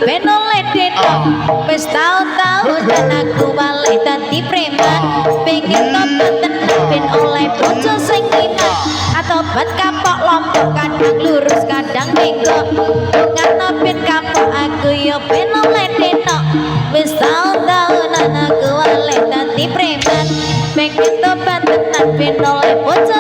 ben oleh denok. Wis taun-taunan aku waleh dadi preman. Pengen tobat tenan ben oleh bojo sing iman. Atobat kapok lombok, kadang lurus kadang bengkok. Dongakno ben kapok, aku yo ben oleh denok. Wis taun-taunan aku waleh dadi preman. Pengen tobat tenan ben oleh bojo